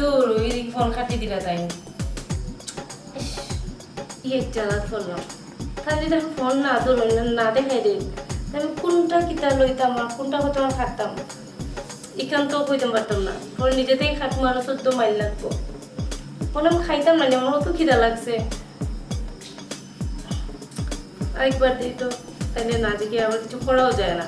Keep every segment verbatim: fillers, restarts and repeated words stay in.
তোর ওই ফোন কাটি দিলা তাই। ইস, ই এক জ্বালাত পড়লাম। তাইন যদি ফোন না ধরইন, না দেখাই দেইন, তে আমি কুনটা কিতা লইতাম আর কুনটা কতবার খাইতাম, ইখান তো কইতাম পারতাম না। পরে নিজে থাকি কাটমু আরো চৌদ্দ মাইল লাগবো। অখন আমি খাইতাম না নি, আমার অত খিদা লাগছে। আরেকবার দেই তো, তাইলে না জিগে আবার কিছু করাও যায় না।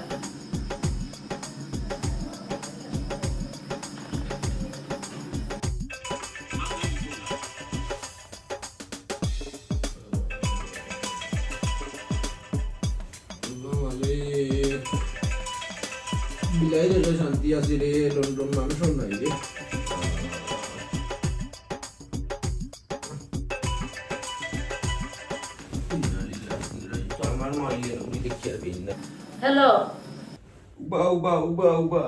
আল্লাহ মালিক। বিলাইর একটা শান্তি আছে রে, লন্ডন মানুষও নাই রে। তো আমার মাইয়ে উনি দেখি আর বেইন না। হ্যালো। উবা, উবা, উবা, উবা।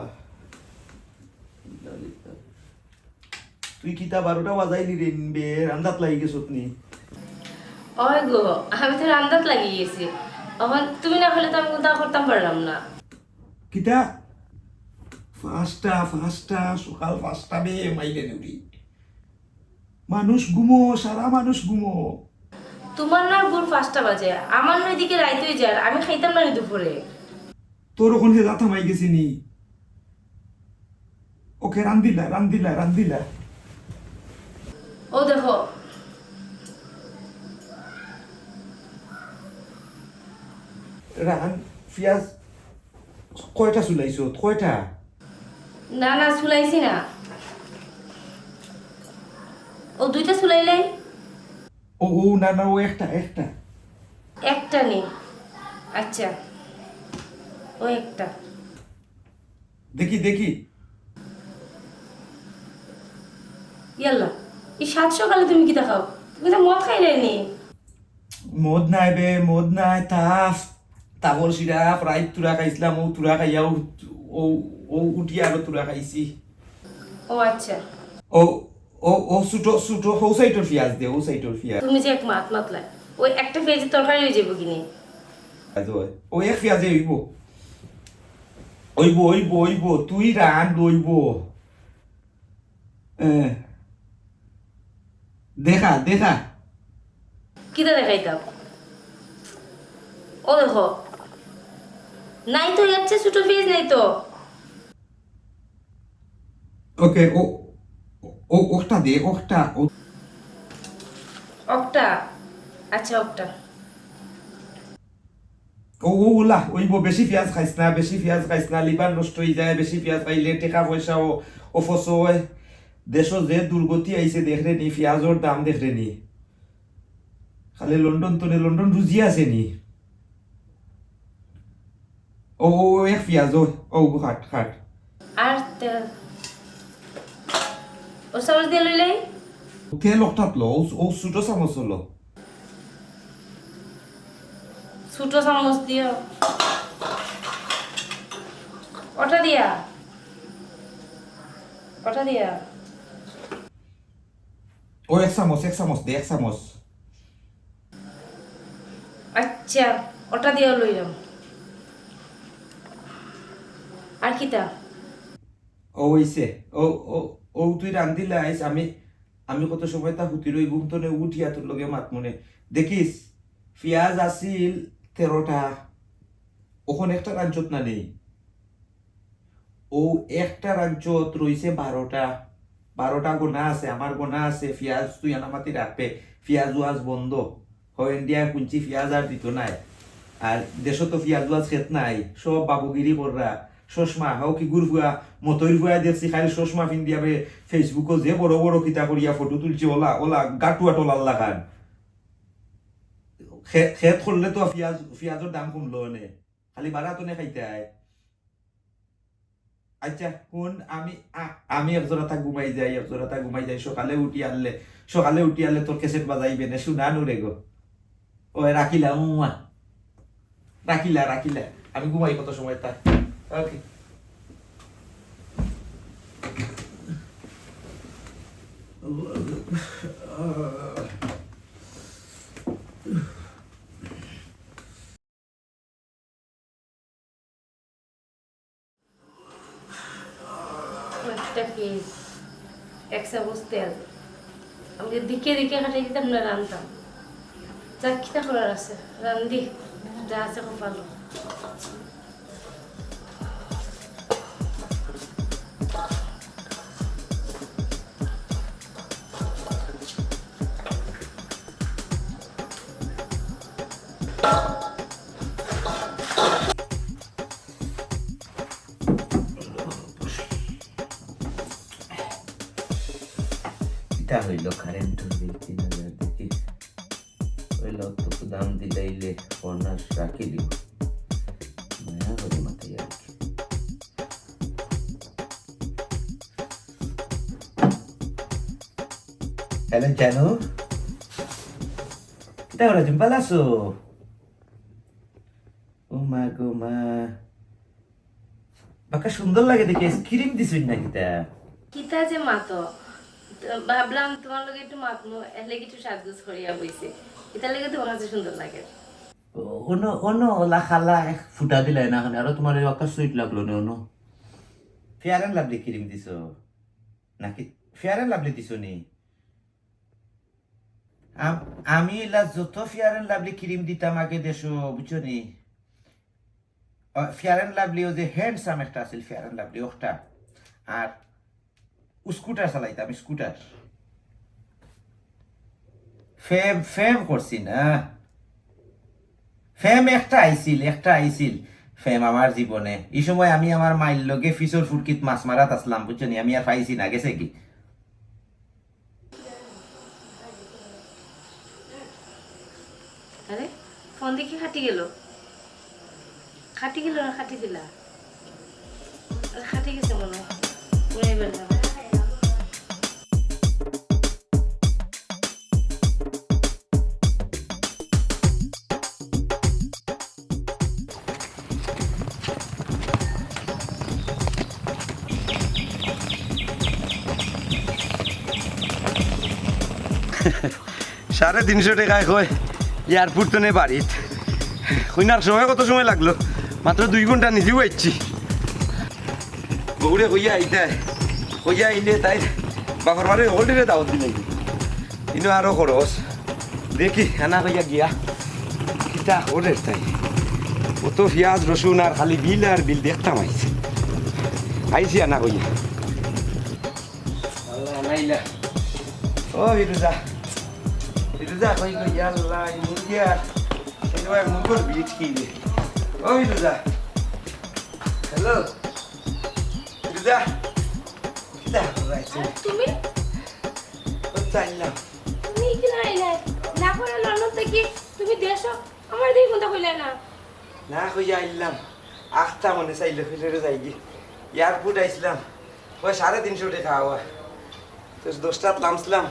তুই কিতা বারোটা বাজাইলি রে বে, রান্দাত লাগি গেছত নি? অয় গো, আমি তো রান্দাত লাগি গেছি। অখন তুমি না কইলে তো আমি কুনতা করতাম পারলাম না। কিতা? পাঁচটা, পাঁচটা, সকাল পাঁচটা বে, মাইলে নুরি। মানুষ ঘুমো, সারা মানুষ ঘুমো। তুমার না ভোর পাঁচটা বাজে, আমার না এদিকে রাইত অই যার, আমি খাইতাম না রে দুপুরে। তোর অখন হেজা থামাই গেছে নি? ওকে, রান্দিলা, রান্দিলা, রান্দিলা। ও দেখো। রান, পিয়াজ কয়টা চুলাইছো? কয়টা? না, না, চুলাইছি না। ও দুইটা চুলাইলাই। ও, ও, না, না, ও একটা, একটা। একটা নি? আচ্ছা, ও একটা। দেখি, দেখি। ইয়াল্লা, ই সাত সকালে তুমি কিতা খাও? তুমি তো মদ খাইলায় নি। মদ নায় বে, মদ নায়, তাফ। তাফর সিরাপ, রাইত থুড়া খাইছলাম, অউ থুড়া খাইয়া, অউ, অউ, অউ উঠিয়া আরো থুড়া খাইছি। ও আচ্ছা। ও, ও, ও ছুটো, ছুটো, অউ সাইডর পিয়াজ দে, অউ সাইডর পিয়াজ। তুমি যে এক মাত মাতলায়, অউ একটা পিয়াজে তরকারি অই যাইবো কিনি? অউ এক পিয়াজে অইবো। অইবো, অইবো, অইবো, তুই রান, অইবো। এ, দেখা, দেখা। কিতা দেখাইতাম? ও দেখো। নাই তো, এর চেয়ে ছোট পিয়াজ নাই তো। ওকে, ও, ও, ওটা দে, ওটা, ও। ওটা? আচ্ছা, ওটা। ও, ও, ওলা, অইবো, বেশি পিয়াজ খাইস না, বেশি পিয়াজ খাইস না, liver নষ্ট অই যায়, বেশি পিয়াজ খাইলে টেকা পয়সা ও, অপচয়। দেশো যে দুর্গতি আইছে দেখরে নি, পিয়াজর দাম দেখরে নি। খালি লন্ডন তো নে, লন্ডন রুজি আছে নি। ও, ও, ও, এক পিয়াজ, ও, ও, খাট, খাট। আর তেল? ও চামচ দিয়া লইলে? তেল অকটাত লো, ও, ও ছোট চামচ লো। ছোট চামচ দিও। ওটা দিয়া। ওটা দিয়া। ও এক চামচ, এক চামচ দে, এক চামচ। আচ্ছা, ওটা দিয়া লইলাম। আর কিতা? ও অইছে। ও, ও, ও তুই রান্দিলাইস, আমি, আমি কত সময় তা হুতি রই, ঘুম তনে উঠিয়া তোর লগে মাতমুনে। দেখিস, পিয়াজ আছিল তেরোটা, অখন একটা রাঞ্চত না নেই। ও একটা রাঞ্চত রইছে বারোটা। বারোটা গোনা আছে, আমার গোনা আছে, পিয়াজ তুই আনামাতি রাখবে, পিয়াজ ওয়াজ বন্ধ। হ, ইন্ডিয়া কুঞ্চি পিয়াজ আর দিত নাই। আর দেশো তো পিয়াজ ওয়াজ খেত নাই, সব বাবুগিরি কররা। চশমা, হাও কি গুর ফুয়া, মতইর ফুয়া দেখছি, খালি চশমা ফিন্দিয়া বে, Facebook-ও যে বড় বড় কিতা করিয়া ফটো তুলছে, ওলা, ওলা, গাটুয়া টোলার লাখান। খে-, খেত করলে তো পিয়াজ, পিয়াজর দাম কমলো নে। খালি বারা তো নে খাইতায়। আচ্ছা, হুন, আমি, আ-, আমি এক জোড়াতা ঘুমাই যাই, এক জোড়াতা ঘুমাই যাই, সকালে উঠি আনলে, সকালে উঠি আনলে তোর ক্যাসেট বাজাইবে নে, শুনা নু রে গো। ওই রাখিলা, উম্মা। রাখিলা, রাখিলা। আমি ঘুমাই কত সময় তা। ওকে। একটা পিস। এক চামচ তেল। আমি দিকে দিকে খাটাই দিতাম না, রানতাম। যাক, কিতা করার আছে, রান্ধি, যা আছে কপালো। ইটা হইল কারেন্টর বিল তিন হাজার দেখি। ওই লোক তো দাম দিলাইলে ফোন আর রাখি দিব। মায়া করে মাথায় আর কি। হ্যালো জানু, কিতা করো তুমি? ভালা আছো? ও মা গো মা, বাক্কা সুন্দর লাগে দেখি, ক্রিম দিছইন না কিতা? কিতা যে মাতো, ভাবলাম তোমার লগে একটু মাতমু, এর লাগি একটু সাজগোজ করিয়া বইছি, ইতার লাগি তোমার কাছে সুন্দর লাগে। ও, অনো, অনো, ওলা খালা এক ফুটা দিলাই না, আরো তোমার ওই বাক্কা সুইট লাগলো না, অনো। ফেয়ার অ্যান্ড লাভলি ক্রিম দিছো নাকি? ফেয়ার অ্যান্ড লাভলি দিছো নি? আম-, আমি ইলা যত ফেয়ার অ্যান্ড লাভলি ক্রিম দিতাম আগে দেশো, বুঝছো নি? আ, ফেয়ার অ্যান্ড লাভলি ও যে হ্যান্ডসাম একটা আছিল, ফেয়ার অ্যান্ড লাভলি ওটা। আর স্কুটার চালাইতাম, স্কুটার। ফেম, ফেম করছি না। ফেম একটা আইছিল, একটা আইছিল। ফেম আমার জীবনে। এই সময় আমি আমার মাইর লগে ফিসর ফুটকিত মাছ মারাত আসলাম, বুঝছো নি? আমি আর পাইছি না, গেছে কি? আরে, ফোন দেখি কাটি গেল। কাটি গেল না, কাটি দিলা? আরে, কাটি গেছে মনে হয়। মনে হয় না। সাড়ে তিনশো টেকায় কয় এয়ারপোর্ট তনে বাড়িত। কইনার সময় কত সময় লাগলো? মাত্র দুই ঘন্টা নিজেও আইছি। বউরে কইয়া আইতায়, কইয়া আইলে তাই বাপর বাড়ি হকলরে দাওয়াত দিলাই। ইনো আরো খরচ। দেখি, আনা কইয়া গিয়া। কিতা খরচ তাই? অত পিয়াজ, রসুন আর খালি বিল আর বিল দেখতাম আইছে। আইছি আনা কইয়া। আল্লাহ, আনাইলা। ও, ফিরুজা। ফিরুজা, কই গো? ইয়া আল্লাহ, এই মুরগি আর, এই যে মুরগির বিট কি রে? ও, ফিরুজা। হ্যালো। ফিরুজা। কিতা খবর আছে? আরে, তুমি? ও, চাইলাম। তুমি কি না আইলে? না করে লন্ডন থেকে তুমি দেশো আমার দিকে কোনটা কইলে না? না কইয়া আইলাম। আখতা মনে চাইলে ফিরে যাইগি। এয়ারপোর্ট আইছিলাম। ওই সাড়ে তিনশো টেকা আওয়া। তো দশটাত লামছিলাম।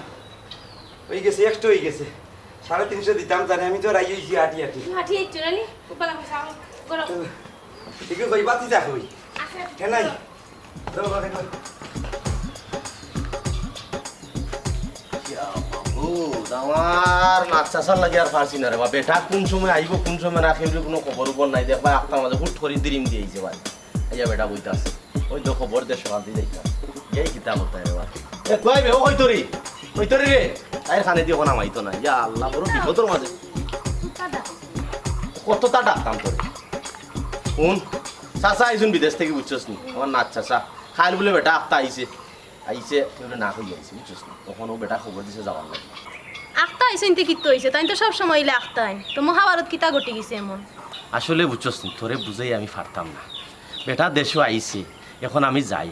হই গেছে, একটু হই গেছে। সাড়ে তিনশো দিতাম, জানি আমি তো রাই হইছি আটি আটি। তুমি আটি আইছো না নি? উপলা কইছো, আও, করো। ঠিক আছে, ভাই, বাতি যা কই। আচ্ছা, হ্যাঁ, নাই। চলো। চলো, বাবা, দেখো। ইয়া মাবুদ, আমার নাচ চাচার লাগি আর পারছি না রে বা। বেটা কোন সময় আইবো, কোন সময় না, কেউরে কোনো খবর উপর নাই। দেখবা, আখতার মাঝে হুট করি দিরিম দিয়ে আইছে ভাই। আইয়া বেটা বইতে আছে। ওই তো খবর দে, সকাল দিয়ে যাইতাম। এই কিতা করতে রে বা। এ, কই বে, ও কই তোরি? কই তোরি রে? তাইর খানে দিয়ে ওখানে আমাইতো না। ইয়া আল্লাহ, বড় বিপদর মাঝে। কত তা ডাকতাম তোরে। কোন? চাচা আইছুন বিদেশ থেকে, বুঝছস নি? আমার নাচ চাচা। খাইল বলে বেটা আখতা আইছে। আইছে, তুই বলে না কই আইছে, বুঝছস নি? তখন ও বেটা খবর দিছে যাওয়ার লাগি। আখতা আইছইন তে কিতা হইছে? তাইন তো সব সময় ইলা আখতা আইন। তো মহাভারত কিতা ঘটি গেছে এমন? আসলে বুঝছস নি, তোরে বুঝাই আমি পারতাম না। বেটা দেশো আইছে, এখন আমি যাই।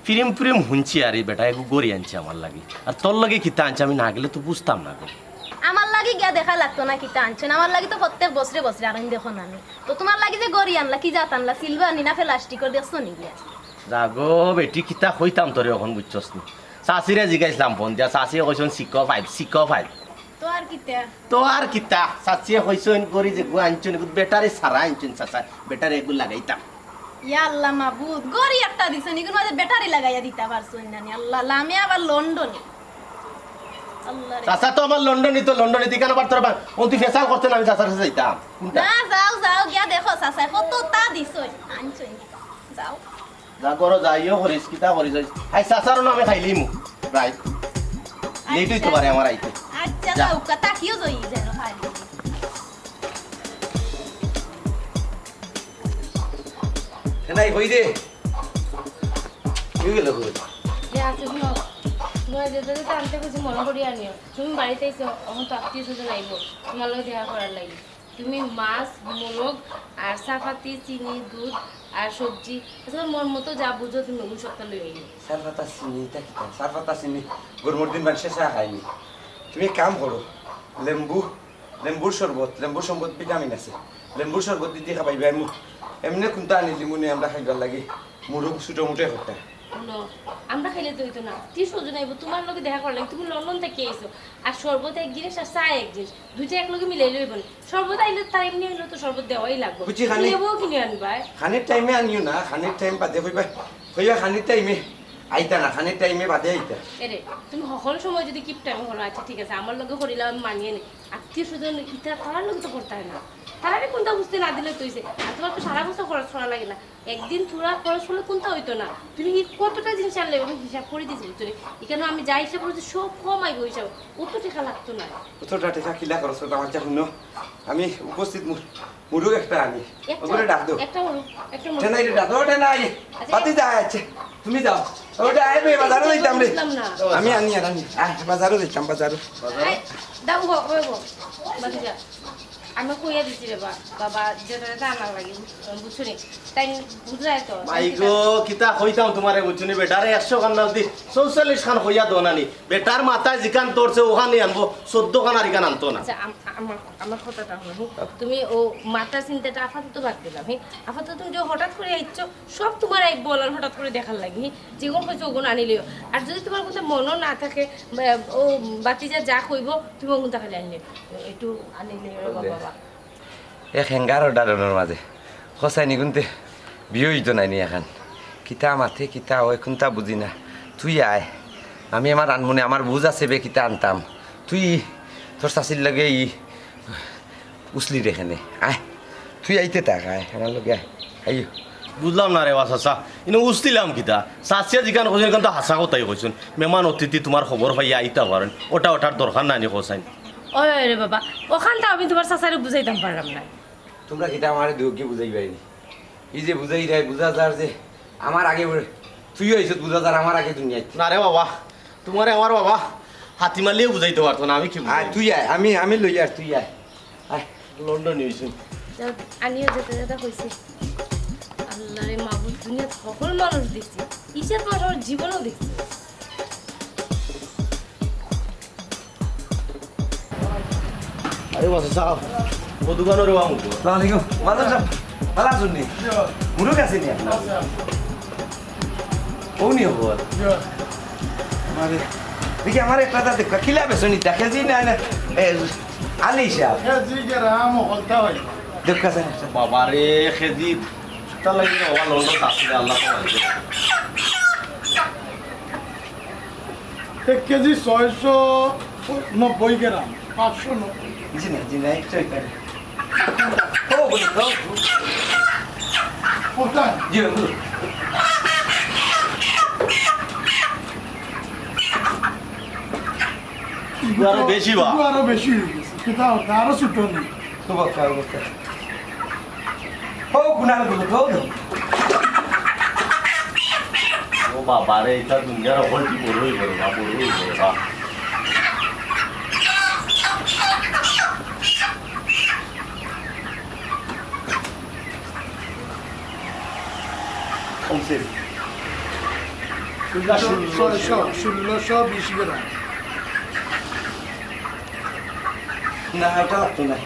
ফিরিম ফিরিম হুনছি আর এই বেটা এগু গড়ি আনছে আমার লাগি। আর তোর লাগি কিতা আনছে আমি না গেলে তো বুঝতাম না গো। আমার লাগি গিয়া দেখা লাগতো না কিতা আনছেন, আমার লাগি তো প্রত্যেক বছরে বছরে আরইন দেখো না আমি। তো তোমার লাগি যে গড়ি আনলা, কি জাত আনলা, সিলভার নি না প্লাস্টিকর দেখছো নি গিয়া? যা গো বেটি, কিতা কইতাম তোরে অখন, বুঝছস নি? চাচিরে জিগাইছিলাম ফোন দিয়া, চাচিয়ে কইছইন সিকো ফাইভ, সিকো ফাইভ। তো আর কিতা? তো আর কিতা? চাচিয়ে কইছইন গড়ি যেগু আনছইন, এগু ব্যাটারি ছাড়া আনছইন চাচা, ব্যাটারি এগু লাগাইতাম। ইয়া আল্লাহ মাবুদ, গড়ি একটা দিছইন, ইগুর মাঝে ব্যাটারি লাগাইয়া দিতা পারছইন না নি? আল্লাহ, লামে আবার লন্ডনি। আল্লাহ রে। চাচা তো আমার লন্ডনি, তো লন্ডনি দিকে আবার তোর বা-, ও তুই ফেসাল করতে না, আমি চাচার কাছে যাইতাম। কোনটা? না, যাও, যাও, গিয়া দেখো চাচায় কত তা দিছইন, আনছইন। যাও। যা করো, যাইও করিস, কিতা করিস, ওই, আই চাচারও নামে খাইলিমু। রাইট। লেট হইতে পারে আমার আইতে। আচ্ছা, যা। যাও, কা-, তাকিও যাই যেন খালি। এ নাই, কই রে? কই গেল গো? যে আছে, শুনো, তোমার যেতে যেতে আনতে কইছি, মনে করি আনিও। তুমি বাড়িতে আইছো, এখন তো আত্মীয় স্বজন আইবো, তোমার লগে দেখা করার লাগি। তুমি মাছ, মোলগ, আর চা পাতি, চিনি, দুধ, আর সবজি, আচ্ছা, মন মতো যা বুঝো তুমি ওগুলো সবটা লই আইও। চা পাতা চিনি, ইটা কিতা? চা পাতা চিনি, গরমর দিন মানুষে চা খায়নি। তুমি এক কাম করো, লেম্বু, লেম্বুর শরবত, লেম্বুর শরবত ভিটামিন আছে, লেম্বুর শরবত দিদি খাবাইবা। এমু-, এমনে কোনটা আনিলিমু নে আমরা খাইবার লাগি, মুরগ ছোট মুটো একটা। হুনো, আমরা খাইলে তো হইতো না, আত্মীয় স্বজন আইবো, তোমার লগে দেখা করার লাগি, তুমি লন্ডন থাকি আইছো, আর শরবত এক জিনিস আর চা এক জিনিস, দুইটা এক লগে মিলাইলে হইবো না। শরবত আইলে তার এমনি হইলে তো শরবত দেওয়াই লাগবো। বুঝছি, খানি-, লেবুও কিনে আনবায়। খানির টাইমে আনিও না, খানির টাইম বাদে কইবা, কইবা খানির টাইমে আইতা না, খানির টাইমে বাদে আইতা। এরে, তুমি সকল সময় যদি কিপ টাইম করো, আচ্ছা ঠিক আছে, আমার লগে করিলাও আমি মানিয়ে নি। আত্মীয় স্বজন ইতা তারার লগে তো করতে হয় না, তারারে কোনটা বুঝতে না দিলে তো হইছে। আর তোমার তো সারা বছর খরচ করা লাগে না, একদিন থুড়া খরচ করলে কোনটা হইতো না। তুমি এই কতটা জিনিস আনলে আমি হিসাব করে দিছি, বুঝছো নি? এখানে আমি যা হিসাব করছি সব কম আইবো হিসাব, অত টাকা লাগতো না। অতটা টাকা কিলা খরচ করতাম? আচ্ছা, শুনো, আমি উপস্থিত মু-, মুরগ একটা আনি। একটা, ওগুলো ডাক দাও। একটা মুরগ, একটা মুরগ। ঠেনাই রে, ডাক দাও, ঠেনাই। আচ্ছা। বাতি যা আছে, তুমি যাও। ওটা আয় বে, বাজারও যাইতাম রে। বুঝলাম না। আমি আনি আর আনি। আয়, বাজারও যাইতাম, বাজারও। এই, দাও গো, ওই গো। বাতি যা। আমি কইয়া দিছি রে বা-, বাবা, যেটা যেটা আনার লাগে, বুঝ-, বুঝছো নি? তাই বুঝায় তো। মাই গো, কিতা কইতাম তোমারে, বুঝছো নি? বেটারে একশো খান না দি, চৌচল্লিশ খান কইয়া দো না নি। বেটার মাথায় যেখান ধরছে, ওখানে আনবো, চোদ্দ খান আর এখান আনতো না। আচ্ছা, আম-, আমার, আমার কথাটা হলো, হুম, তুমি ও মাথার চিন্তাটা আপাতত বাদ দিলাম, হুম? আপাতত তুমি যে হঠাৎ করে আইছো, সব তোমার এক বলার হঠাৎ করে দেখার লাগে, হুম? যেগুন কইছো ওগুন আনিলিও। আর যদি তোমার কথা মনও না থাকে, বা, ও বাতিজা যা কইবো, তুমি ওগুন তাকে আনলে। একটু আনিলে রে বাবা। এক হ্যাঙ্গার অর্ডার অনর মাঝে। হোসাইনি গুনতে বিয়ে হইতো নাইনি এখন। কিতা মাথে, কিতা হয়, কোনটা বুঝি না। তুই আয়। আমি আমার আনমনে, আমার বুঝ আছে বে, কিতা আনতাম। তুই তোর চাচির লগে ই উসলি রে কেনে। আয়। তুই আইতে থাক, আয়। আমার লগে আয়। আইও। বুঝলাম না রে বা চাচা। ইনো উসলিলাম কিতা? চাচিয়া যেখান কইছইন, এখান তো হাছা কথাই কইছইন। মেহমান অতিথি তোমার খবর পাইয়া আইতা পারইন। ওটা ওটার দরকার নাই নি কইছইন। ওই, ওই রে বাবা, ওখান তো আমি তোমার চাচারে বুঝাইতাম পারলাম না। তোমরা কিতা আমারে দুঃখী বুঝাইবায়নি? এই যে বুঝাই রে, বুঝা যার যে আমার আগে উড়ে, তুইও আইছত বুঝা যার আমার আগে দুনিয়াত। না রে বাবা, তোমারে আমার বাবা হাতি মারলেও বুঝাইতে পারতো না, আমি কি বুঝাই? আয়, তুই আয়, আমি, আমি লই আর তুই আয়। আয়। লন্ডনি হইছে। যাও, আনিও যেটা যেটা কইছি। আল্লাহ রে মাবুদ, দুনিয়াত সকল মানুষ দেখছি, ইশাত মানুষ আমার জীবনেও দেখছি। আরে বাসা সাহেব, ও দোকানো রে বাবু। আসসালামু আলাইকুম। মাদন সাহেব, ভালা আছইন নি? মুরগ আছে নি আপনার? ও নি খবর? মানে, দেখি আমার একটা তা দেখা, কিলা বেচইন ইতা, কেজি না, না, এ, আলি সাহেব। কেজি গ্রাম হলতা হয়। দেখা যায় না। বাবা রে, কেজি, তার লাগি রে বাবা, লন্ডন আসছে, আল্লাহ পাক। এক কেজি ছয়শো নব্বই গ্রাম, পাঁচশো নব্বই। জি না, জি না, একটু এখানে। ও, বলি, ও। কোথায়? জি, বলি। ইগু আরো বেশি বা? ইগু আরো বেশি হয়ে গেছে। কিতা অইতো? আরো ছোট নেই। তো বাচ্চা, ও বাচ্চা। ও, কুনাল গুলো, তো, তো। ও বাবা রে, ইটা দুনিয়ার হকলটি বড় হইব রে বা, বড় হইব রে বা। কমছে। ষোলোশো, ষোলোশো বিশ গ্রাম। না, ওটা লাগতো না।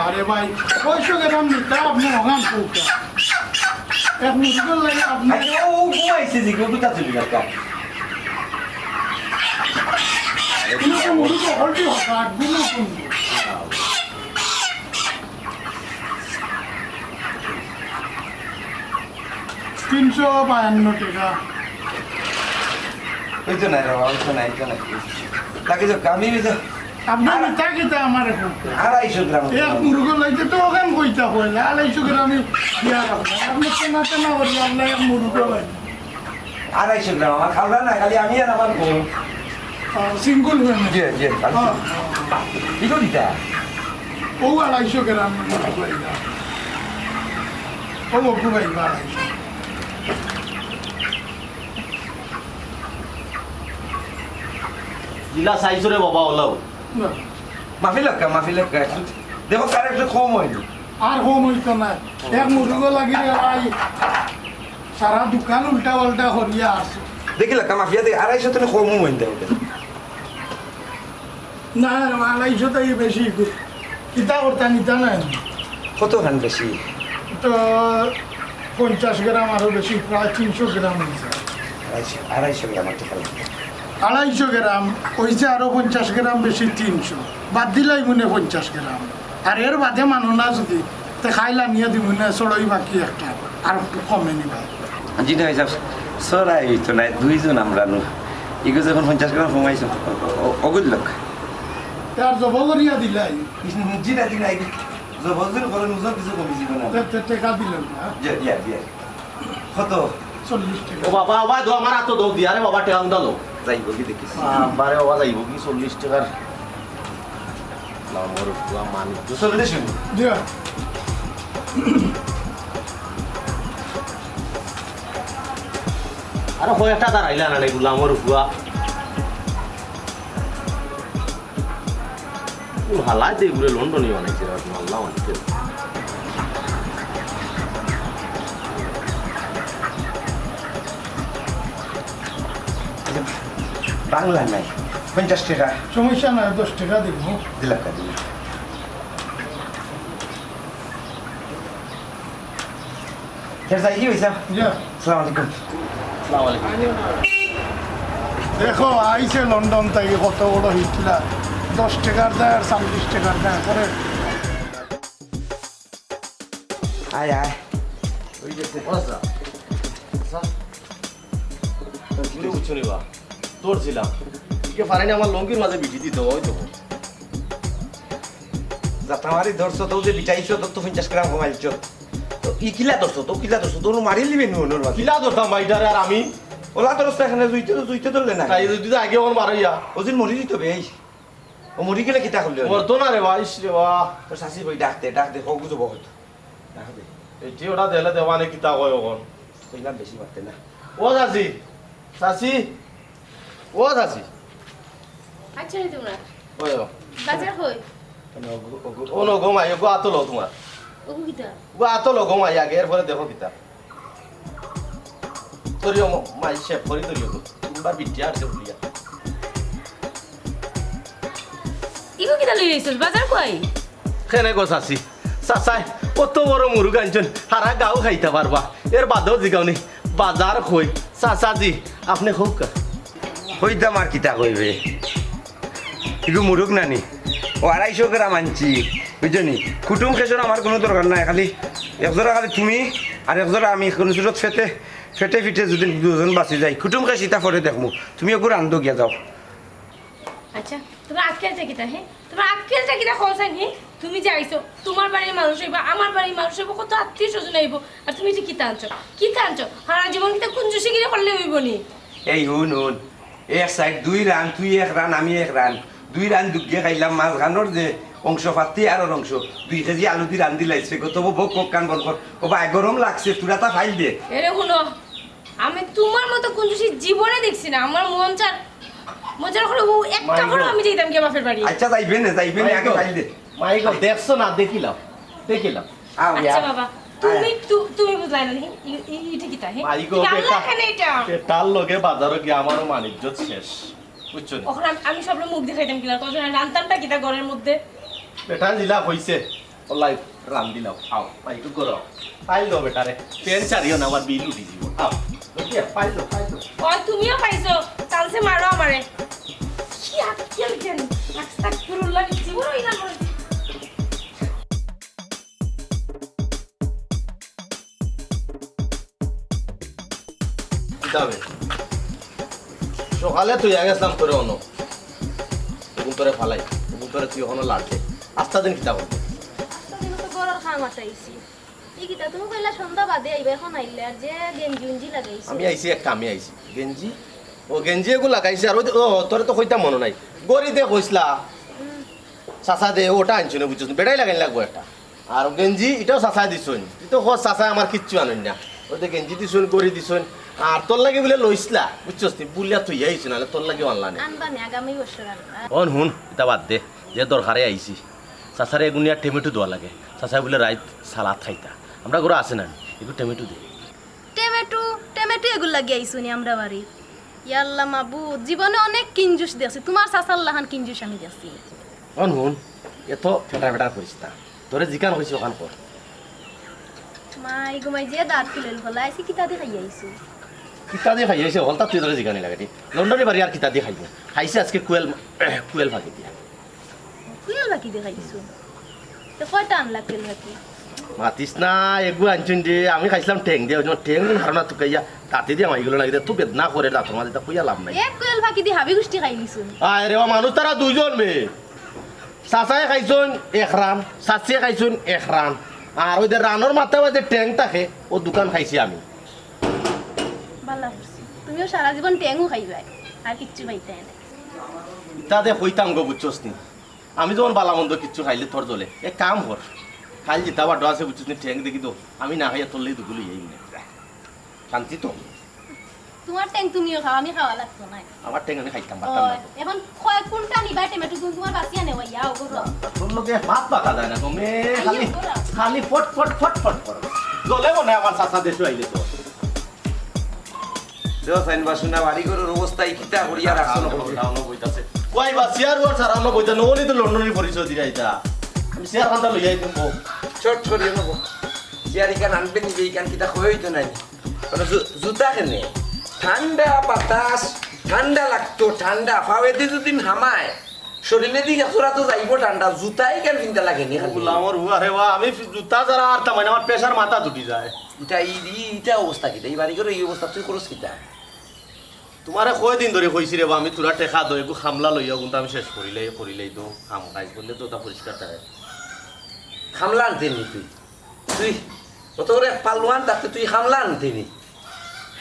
আরে ভাই, ছয়শো গ্রাম নিতা আপনি অখান কৌটা। এক মুরগির লাগে আপনি আরে, ও, ও ঘুমাইছে যে, কেউ কোথা চলে যাচ্ছে? তুমি তো মুরগি হকলটি হতা, ঘুমো কোন? তিনশো বায়ান্ন টাকা। ওই তো নাই রে বাবা, ওই তো নাই, ওই তো নাই। লাগে তো, আমি ওই তো আপনি আর নিতা কিতা আমার এখন? আড়াইশো গ্রাম। এক মুরগো লাইতে তো ওখান কইতা কইলা, আড়াইশো গ্রামে দিয়া রাখলাম। আপনি কেনা তেনা করি, আল্লাহ এক মুরগো লাগে। আড়াইশো গ্রাম, আমার খাওয়া নাই, খালি আমি আর আমার বউ। আহ, সিঙ্গল হয়ে গেছে। জি, জি, আর হ্যাঁ। কি করি তা? ও আড়াইশো গ্রাম। ও বকু ভাই, আড়াইশো। জিলা চাইছো রে বাবা, ওলাও। না। মাফি লক্কা, মাফি লক্কা। দেখো, তার একটু কম হয়নি। আর কম হইতো না। এক মুরুগো লাগি রে ভাই। সারা দোকান উল্টা পাল্টা করিয়া আছে। দেখি লক্কা, মাফিয়া দেখি, আড়াইশো তো কমও হইতে হবে। না, আড়াইশো তো এই বেশি। কিতা করতা নিতা নাই। কতখান বেশি? তো পঞ্চাশ গ্রাম আরো বেশি, প্রায় তিনশো গ্রাম হয়েছে। আড়াইশো, আড়াইশো গ্রাম আর কি খালি। আড়াইশো গ্রাম হইছে, আরো পঞ্চাশ গ্রাম বেশি, তিনশো। বাদ দিলাই মনে পঞ্চাশ গ্রাম। আর এর বাদে মানো না যদি, তে খাইলা নিয়ে দিব না, চড়ই বাকি একটা। আর একটু কমে নিবা। জি না, হিসাব সরাই হইতো না, দুইজন আমরা নু। ইগো যখন পঞ্চাশ গ্রাম কমাইছো, অগুল লোক। তার জবল করিয়া দিলাই। জি না, জি না, জবল দিন করে নিজের কিছু কমি যাবে না। তে, তে, টেকা দিল না। জি, জি, জি। কত? চল্লিশ টাকা। ও বাবা, বাবা, দো আমার হাতো দো দিয়া রে বাবা, টেকা উন্দা লো। যাইব কি দেখিস? বাবা রে বাবা, যাইব কি চল্লিশ টাকার? লামর ফুয়া মানুষ। চল্লিশ টাকা। দিয়া। আরে কয়েকটা দাঁড়াইলা না রে, লামর ফুয়া। ও হালায় দে, এগুলো লন্ডনি বানাইছে, আর মাল্লা বানাইছে। বাংলা নাই, পঞ্চাশ টাকা। সমস্যা নাই, দশ টাকা দিব। দিলাম, দিলাম। ফের যাই কি হইছে? যা। আসসালামু আলাইকুম। আসসালামু আলাইকুম। দেখো, আইছে লন্ডন থাকি কত বড় হিটলার। দশ টাকার দেয় আর চল্লিশ টাকার দেয় করে। আয়, আয়। ওই যে, আচ্ছা। আচ্ছা। তুমি বুঝছো নি বা? তোর ছিলাম। একে পারেনি আমার লঙ্গির মাঝে বিটি দিতে, ওই তো। যাতামারি ধরছো, তো যে বিটাইছো, তো, তো পঞ্চাশ গ্রাম কমাইছো। তো ই কিলা ধরছো, তো কিলা ধরছো, তো মারি লিবে নু, নুর মাঝে। কিলা ধরতাম ভাই, ইটারে আর আমি? ওলা ধরছ না এখানে, জুইতে তো, জুইতে ধরলে না। তাই যদি তো আগে ওর মারাইয়া। ওদিন মরি দিত বে, এই। ও মরি গেলে কিতা করলে? মরতো না রে ভাই, ইস রে বা। তোর শাশি বই ডাক দে, ডাক দে, হোক বুঝবো হয়তো। ডাক দে। এই যে ওটা দিলে দেওয়ানে কিতা কয় ওখন? কইলাম বেশি মারতে না। ও শাশি, শাশি, ও শাশি। আচ্ছা রে তোমরা। ওই ও। বাজার কই? কেন ওগু, ওগু? ও নগো মাই, ওগু আতো লো তোমার। ওগু কিতা? ওগু আতো লো গো মাই, আগে এরপরে দেখো কিতা। তোর ইয়ো ম-, মাই শেভ করি তোর ইয়ো। তিনবার বিটিয়া আর কেউ লিয়া। ইগু কিতা লই আইছস? বাজার কই? কেনে গো চাচি? চাচায় কত বড় মুরুগ আনছইন, হারা গাঁও খাইতা পারবা। এর বাদেও জিগাও নি, বাজার কই? চাচাজি, আপনে কউক্কা। কইতাম আর কিতা কইবে? ইগু মুরুগ নানি? ও আড়াইশো গ্রাম আনছি, বুঝছো নি? কুটুম খেশর আমার কুনু দরকার নাই, খালি একজোড়া খালি তুমি আর একজোড়া আমি, কুনু সুরত ফেটে, ফেটে ফিটে যদি দুজন বাঁচি যাই, কুটুম খেশ ইতা পরে দেখমু। তুমি ওগু রান্ধো গিয়া যাও। আচ্ছা, তুমার আক্কেলটা কিতা, হে? তুমার আক্কেলটা কিতা কও চাইন, হে? তুমি যে আইছো, তুমার বাড়ির মানুষ অইবা, আমার বাড়ির মানুষ অইবো, কত আত্মীয় স্বজন আইবো, আর তুমি ইটা কিতা আনছো? কিতা আনছো? হারা জীবন কিতা কুঞ্জুশিগিরি করলে অইবো নি? এই হুন, হুন, এক সাইড দুই রান, তুই এক রান, আমি এক রান, দুই রান দুগে খাইলাম, মাঝখানোর যে অংশ ফাত্তি আর ওর অংশ, দুই কেজি আলু দি রান্দিলাইছে, গো তবু বক বক কান বন্ধ কর। ও ভাই, গরম লাগছে, তুরা তা ফাইল দে। এরে হুনো, আমি তুমার মতো কুঞ্জুশি জীবনে দেখছি না। আমার মন চার, মন চার করে ও একটা মাই করে গো। আমি যাইতাম গিয়া বাপের বাড়ি। আচ্ছা, যাইবে না, যাইবে না, মাই আগে গো। ফাইল দে। মাই গো, দেখছো না? দেখিলাম, দেখিলাম। আও, আচ্ছা ইয়া। বাবা, তুমি, আয়। তু-, তুমি বুঝলাই না, ই-, ই-, ইটা কিতা, হে? মাই গো, ইটা আনলা বেটা, কেনে ইটা? বেটার লগে বাজারো গিয়া আমারও মান ইজ্জত শেষ। বুঝছো নি? অখন আমি, আমি সবরে মুখ দেখাইতাম কিলা, কত জন রানতামটা কিতা ঘরের মধ্যে? বেটা জিলা কইছে, ওলাই রান্দিলাও, আও, ভাই, একটু করো। ফাইল দাও বেটারে, পেন চারিও না, আমার বিল উঠি দিব। আও, ওকে, ফাইল দাও, ফাইল দাও। ওই, তুমিও পাইছো, চান্সে মারো আমারে। কি আক্কেল জ্ঞান, আস্তাগফিরুল্লাহ, জীবন হই না মরে। কিতাবে? সকালে তুই আগে আসলাম তোরে অনো। এখন তোরে ফালাই। এখন তোরে তুই অনো লাড়তে। আস্তা দিন কিতা করবি? আস্তা দিন তো ঘরর কাম আটাইছি। ই কিতা তুমি কইলা সন্ধ্যা বাদে আইবা, এখন আইলে আর যে গেঞ্জি উঞ্জি লাগাইছো? আমি আইছি, এক কামে আইছি। গেঞ্জি, ও গেঞ্জি এগু লাগাইছি, আর ওই যে, ও, তোরে তো কইতাম মনো নাই। গড়ি দে কইছলা। হুম। চাচা দে, ওটা আনছো না, বুঝছস? বেটাই লাগাইন লাগবো একটা। আর গেঞ্জি, ইটাও চাচায় দিছইন। তুই তো কস চাচায় আমার কিচ্ছু আনইন না। ওই যে গেঞ্জি দিছইন, গড়ি দিছইন। আর তোর লাগি বুলে লইছলা, বুঝছস? তুই বুলিয়া তুই আইছস, নাহলে তোর লাগি আনলা না। আনবা নে, আগামী বছর আনবা। অন হুন, ইতা বাদ দে। যে দরকারে আইছি। চাচারে এগুনিয়া টমেটো দেওয়া লাগে। চাচায় বুলে রাইত সালাদ খাইতা। আমরা ঘরো আছে না নি? একটু টমেটো দে। টেমেটো, টেমেটো এগুর লাগি আইছো নি আমরা বাড়ি? ইয়াল্লা মাবুদ, জীবনে অনেক কিঞ্জুস দেখছি, তুমার চাচার লাখান কিঞ্জুস আমি দেখছি। অন হুন, এত ফেটা ফেটা করিস না। তোরে জিকান কইছি অখান কর। মাই গো মাই, যে দাঁত কিলেল ফলা আইছি, কিতা দি খাই আইছো? কিতা দি খাই আইছে, হকলতা তুই তোরে জিকানি লাগে নি। লন্ডনি বাড়ি আর কিতা দি খাইবো? খাইছে আজকে কুয়েল, কুয়েল ফাকি দিয়া। কুয়েল ফাকি দি খাইছো? তে কয়টা আনলা কুয়েল ফাকি? মাতিস না, এগু আনছইন যে, আমি খাইছিলাম ঠেং দিয়া, ওই জন্য ঠেং কোন হারানা তুকাইয়া, দাঁতে দিয়া মাইগুলো লাগে, তুই বেদনা করে দাঁতর মাঝে, তা কইয়া লাভ নাই। এক কুয়েল ফাকি দি হাবি গুষ্টি খাই নিছুন। আয় রে, ও মানুষ তারা দুইজন মেয়ে। চাচায় খাইছইন এক রান, চাচিয়ে খাইছইন এক রান। আর ওই যে রানর মাথা বাদে ঠেং থাকে, ও দুখান খাইছি আমি। বালা করছি। তুমিও সারা জীবন ঠেংও খাইবায়, আর কিচ্ছু পাইতায় না। ইতা দে কইতাম গো, বুঝছস নি? আমি যখন বালা মন্দ কিচ্ছু খাইলে তোর জ্বলে। এক কাম কর, খাইল জিতা বাড্ডো আছে, বুঝছস নি? ঠেং দেখি তো, আমি না খাইয়া তোর লাগি দুগু লইয়া আইমু নে। শান্তি তো? তুমার ঠেং তুমিও খাও, আমি খাওয়া লাগতো না। আমার ঠেং আমি খাইতাম পারতাম না তো। এখন কয় কোনটা নিবা, টেমেটো তুমি তুমার বাসিয়া নেওয়া, ইয়া, ওগো। তোর লগে মাত মাতা যায় না গো, মে খালি, খালি ফট ফট ফট ফট করো। জ্বলে মনে হয় আমার চাচা দেশো আইলে তো। দেও চাইন বাসু না, বাড়ি ঘরর অবস্থা ই কিতা করিয়া রাখছো না? ওই বা চেয়ার ওর সারা অন্য বইতা, নবনি তো লন্ডনি পরিচয় দিয়া আইতা। আমি চেয়ার খানটা লইয়া আইতাম গো। চট করিয়া নেবো। চেয়ার ইখান আনবে নিবে, ইখান কিতা কই হইতো নাই। মানে জু-, জুতা কেনে? ঠান্ডা বাতাস, ঠান্ডা লাগতো, ঠান্ডা। ফাওয়েদি যদি হামায়, শরীরেদি এক জোড়া তো যাইবো ঠান্ডা, জুতাই কেন চিন্তা লাগে নি খালি? গুলামর হুয়া রে বা, আমি জুতা ছাড়া আর তার মানে আমার প্রেশার মাথা উঠি যায়। ইটা ই, ই, ইটা অবস্থা কিতা? ই বাড়ি ঘরো ই অবস্থা তুই করস কিতা? তোমারে কয়দিন ধরি কইছি রে বা, আমি তোরা টেকা দই, এগু খামলা লইয়া কিন্তু আমি শেষ করিলাই, করিলাই তো কাম কাজ করলে তো ওটা পরিষ্কার থাকে। খামলা আনতে নি তুই? তুই অত করে এক পালোয়ান থাকতে তুই খামলা আনতে নি?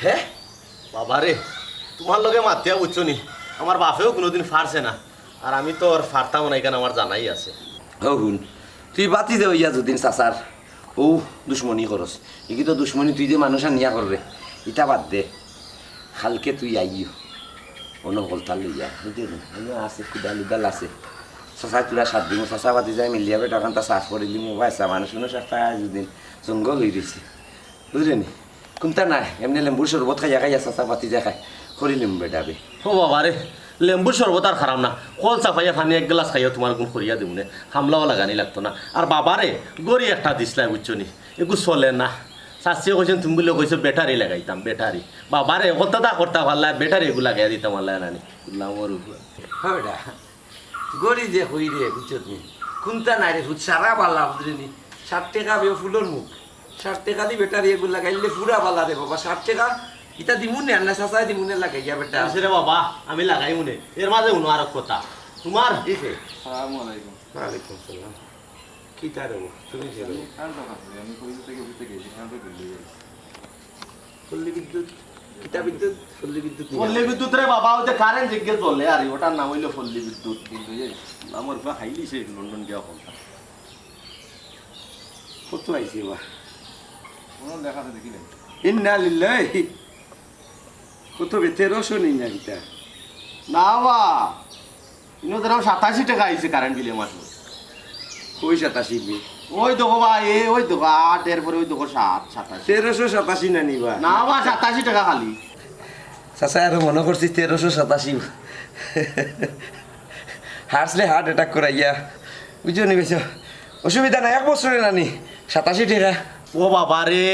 হে? বাবা রে, তোমার লগে মাতিয়া বুঝছো নি, আমার বাপেও কোনোদিন ফারছে না, আর আমি তো আর ফারতাম না, এখানে আমার জানাই আছে। ও হুন, তুই বাতি দে হইয়া যদিন চাচার ও দুশমনি করস, ইগি তো দুশমনি তুই যে মানুষ আনিয়া কররে, ইটা বাদ দে। কালকে তুই আইও, অন্য হকলতা লইয়া, বুঝলি নি? অন্য আছে, কুদাল উদাল আছে। চাচা তোরা সাত দিন, চাচা বাতি যায় মিলিয়া বেটা ওখান তা সাফ করে দিমু, বাচ্চা মানুষ, মানুষ একটা আয় দুদিন, জঙ্গল হয়ে রয়েছে, বুঝলি নি? কুন্তা নাই, এমনি লেম্বুর শরবত খাইয়া খাইয়া চাচা বাতি যায় খায়, করিলিম বেটা বে। ও বাবা রে, লেম্বুর শরবত আর খারাপ না, কল চাপাইয়া পানি এক গ্লাস খাইয়া তোমার গুণ করিয়া দিমু নে, খামলাও লাগানি লাগতো না। আর বাবা রে, গড়ি একটা দিছলাই বুঝছো নি, এগু চলে না। চাচিয়ে কইছেন, "তুমি বুলে কইছো ব্যাটারি লাগাইতাম, ব্যাটারি।" বাবা রে, কতটা করতা পারলা, ব্যাটারি এগু লাগাইয়া দিতাম পারলা না নি। লামর উপর। হ্যাঁ বেটা, গড়ি যে কই রে, বুঝছত নি? কুন্তা নাই রে, ফুত সারা বালা, বুঝলি নি? ষাট টেকা বে ফুলর মুখ, ষাট টেকা দি ব্যাটারি এগু লাগাইলে পুরা বালা রে বাবা। ষাট টেকা ইটা দিমু নে, আন্না চাচায় দিমু নে লাগাইয়া বেটা। আচ্ছা রে বাবা, আমি লাগাইমু নে। এর মাঝে উনো আরো কথা। তোমার এই যে, আসসালামু আলাইকুম। ওয়ালাইকুম আসসালাম। কিতা রে বা? তুমি কে রে বা? আমি কার দোকান করি? আমি কই থেকে বুঝতে গেছি, কার দোকান করি? পল্লী বিদ্যুৎ, কিতা বিদ্যুৎ? পল্লী বিদ্যুৎ নি? পল্লী বিদ্যুৎ রে বাবা, ওই যে কারেন্ট যেগিয়ে জ্বলে আর ওটার নাম হইলো পল্লী বিদ্যুৎ। কিন্তু এই নামর পা খাইলি সে লন্ডন গিয়া হল। কত আইছে বা? কোনো লেখা আছে দেখি নাই। ইন্না লিল্লাহি। কত বে, তেরোশো নি না কিতা? না বা, ইনো ধরো সাতাশি টাকা আইছে কারেন্ট বিলে মাসো। কই সাতাশি বে? ওই দেখো বা, এ, ওই দেখো আট, এরপরে ওই দেখো সাত, সাতাশি। তেরোশো সাতাশি না নি বা? না বা, সাতাশি টাকা খালি। চাচা, আরো মনে করছি তেরোশো সাতাশি। হাসলে হার্ট অ্যাটাক করাইয়া। বুঝছো নি বেশো? অসুবিধা নাই, এক বছরে নানি, সাতাশি টাকা। ও বাবা রে,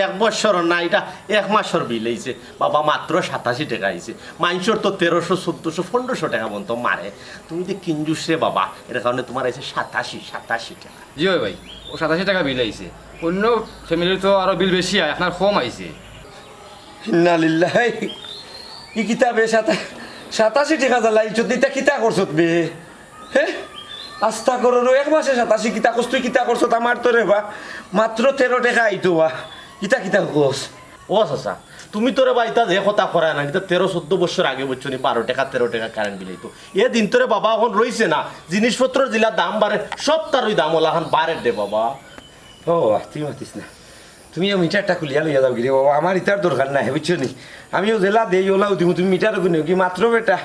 এক বছর না, এটা এক মাসর বিল আইছে। বাবা, মাত্র সাতাশি টাকা আইছে। মাইনষর তো তেরোশো, চোদ্দশো, পনেরোশো টাকা পর্যন্ত মারে। তুমি তো কিঞ্জুস রে বাবা, এর কারণে তোমার আইছে সাতাশি, সাতাশি টাকা। জি অয় ভাই, ও সাতাশি টাকা বিল আইছে। অন্য ফ্যামিলির তো আরো বিল বেশি আয়, আপনার কম আইছে। ইন্না লিল্লাহি। ই কিতা বে সাতা-, সাতাশি টাকা জ্বালাই, যদি ইতা কিতা করছত বে? হে? আস্তা করো রে, এক মাসে সাতাশি কিতা করছ তুই, কিতা করছ? আমার তো রে বা মাত্র তেরো টেকা আইতো বা, ইতা কিতা কস? ও চাচা, তুমি তো রে বা ইতা যে কথা করায় না, ইতা তেরো চৌদ্দ বছর আগে বুঝছো নি, বারো টেকা তেরো টেকা কারেন্ট বিল আইতো। এ দিন তো রে বাবা অখন রইছে না, জিনিসপত্রর যেলা দাম বাড়ে, সবতারউ দাম অলাখান বাড়ের রে বাবা। ও, তুই মাতিস না। তুমি অউ মিটারটা খুলিয়া লইয়া যাওগি রে বাবা, আমার ইতার দরকার নাই, বুঝছো নি? আমি অউ যেলা দেই, অলাউ দিমু, তুমি মিটার অগু নেওগি, মাত্র বেটা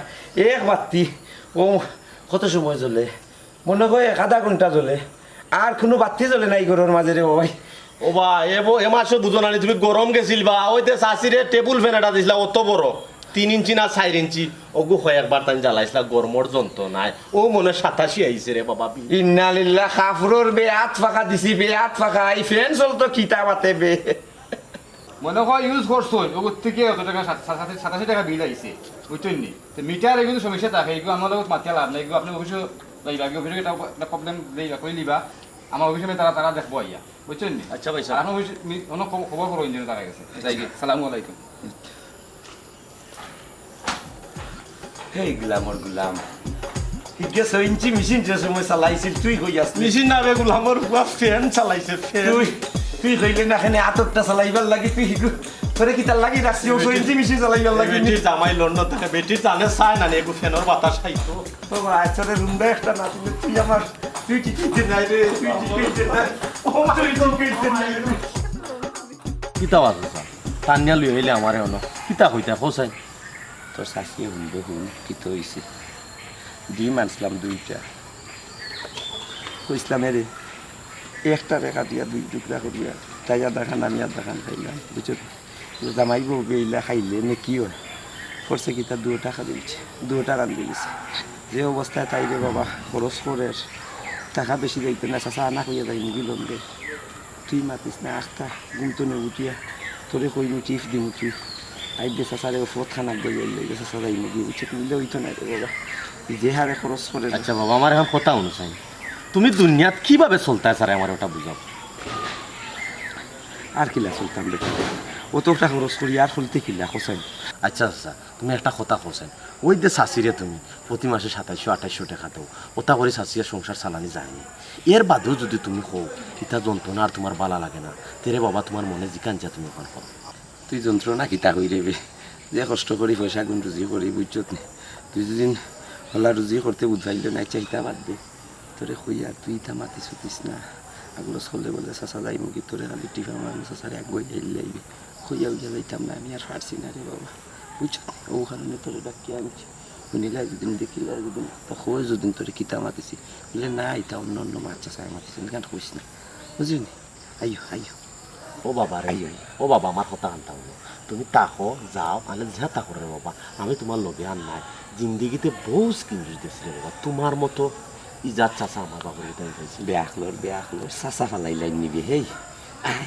এক বাত্তি। ও, কত সময় জ্বলে? মনো কয় এক আধা ঘন্টা জ্বলে, আর কুনু বাত্তি জ্বলে না ই ঘরর মাঝে রে বাবাই। ও বা, এ ব-, এ মাসও বুঝো না নি, তুমি গরম গেছিল বা, অউ যে চাচিরে টেবুল ফ্যান এটা দিছিলা, অত বড়, তিন ইঞ্চি না চাইর ইঞ্চি, অগু কয়েকবার তাইন জ্বালাইছিলা, গরমর যন্ত্রণায়, অউ মনে সাতাশি আইছে রে বাবা। ইন্না লিল্লাহ, কাফরর বেআত ফাঁকা দিছি, বেআত ফাঁকা, ই ফ্যান চলতো কিতা মাতে বে। মনো কয় ইউজ করছইন, অগুর থাকি অত টেকা, সাত-, সাত-, সাতাশি টেকা বিল আইছে, বুঝছইন নি? তে মিটার এগু সমস্যা থাকে, এগু আমার লগে মাতিয়া লাভ নাই, এগু আপনে অফিসো যাইবা, এগু অফিসো একটা, একটা কমপ্লেন দিবা, কইলিবা, আমার অফিসো তারা, তারা দেখবো আইয়া, বুঝছইন নি? আচ্ছা ভাই সাহেব। আর অখন অফিসো মি-, অনো খবর, খবর করো ইঞ্জিনিয়ার তারার গেছে, যাইগি, সালামু আলাইকুম। হেই গুলামর গুলাম, হিগে ছয় ইঞ্চি মেশিন যে সময় চালাইছিল, তুই কই আছলি? মেশিন না রে, গুলামর পুয়া ফ্যান চালাইছে, ফ্যান। তুই, তুই কইলে না কেনে আতরটা চালাইবার লাগি, তুই হিগু, তোরে কিতার লাগি রাখছি, অউ ছয় ইঞ্চি মেশিন চালাইবার লাগি? বেটির জামাই লন্ডন থাকে, বেটির জানে চায় না নি, এগু ফ্যানর বাতাস খাইতো। বাবা, আচ্ছা রে, রুমটা একটা না তুলে, তুই আমার, তুই কি কিনতে নাই রে, তুই কি কিনতে নাই? ও মা, তুই কি কিনতে নাই রে? কিতা বাজে স্যার? টানিয়া লই আইলে আমারে অনো। কিতা কইতা, কও চাই? তোর চাচিয়ে হুনবো, হুন, কিতা অইছে? ডিম আনছিলাম দুইটা। কইছিলাম, এরে, একটা রেখা দিয়া দুই টুকরা করিয়া, তাই আধা খান, আমি আধা খান খাইলাম, বুঝছো? জামাই বউ বেইলা খাইলে নে কি অয়? করছে কিতা, দুইটা খাই দিলছে, দুইটা রান্ধি দিছে। যে অবস্থায় তাই রে বাবা খরচ করের, টেকা বেশি যাইতো না, চাচা আনা কইয়া যাই মুগি লন্ডে। তুই মাতিস না, আখতা ঘুম তো নে উঠিয়া, তোরে কইমু টিপ দিমু তুই। আইবে চাচারে ও ফত খানা গই আইলে, চাচা যাই মুগি, উঠে তুইলে অইতো না রে বাবা। যে হারে খরচ করে। আচ্ছা বাবা, আমার অখন কথা হুনো চাই, তুমি দুনিয়াত কিভাবে চলতায় স্যার, আমারে ওটা বুঝাও। আর কিলা চলতাম বেটা, অতটা খরচ করি আর চলতে কিলা, কও চাই? আচ্ছা, আচ্ছা, তুমি একটা কথা কও চাই, ওই যে চাচিরে তুমি প্রতি মাসে সাতাইশশো আঠাইশশো টেকা দেও, ওটা করি চাচিয়ে সংসার চালানি যায়নি। এর বাদেও যদি তুমি কও, ইতা যন্ত্রণা আর তোমার বালা লাগে না, তেরে বাবা তোমার মনে যেখান যা তুমি ওখান করো। তুই যন্ত্রণা কিতা কইরে বে? যে কষ্ট করি পয়সা গুন রুজি করি, বুঝছত নি? তুই যদি হলা রুজি করতে বুঝ পাইলে না, ইচ্ছা ইতা বাদ দে। তোরে কইয়ার তুই ইতা মাতিস উতিস না। আগলো চলে বলে চাচা যাই মুগি, তোরে খালি টিপা মারমু, চাচারে আগুয়াই দিলে আইবে। কইয়া উইয়া যাইতাম না, আমি আর পারছি না রে বাবা। বুঝছত নি? অউ কারণে তোরে ডাকিয়া আনছি। হুনিলা যুদিন, দেখিলা যুদিন, তা কই যুদিন তোরে কিতা মাতিছি। বলে, "না, ইতা অন্য অন্য মাত চাচায় মাতিছে, ইখান কইস না।" বুঝলি নি? আইও, আইও। ও বাবা রে, আইও, আইও। ও বাবা, আমার কথা কানতা হুনো। তুমি থাকো, যাও, আলে যেতা করো রে বাবা, আমি তোমার লগে আর নাই। জিন্দেগিতে বউত কিঞ্জুস দেখছি রে বাবা, তোমার মতো ইজাত চাচা আমার বাবার ভিতরে পাইছি। বেআক্কলর, বেআক্কলর, চাচা ফালাই লাইন নিবে, হেই। আয়।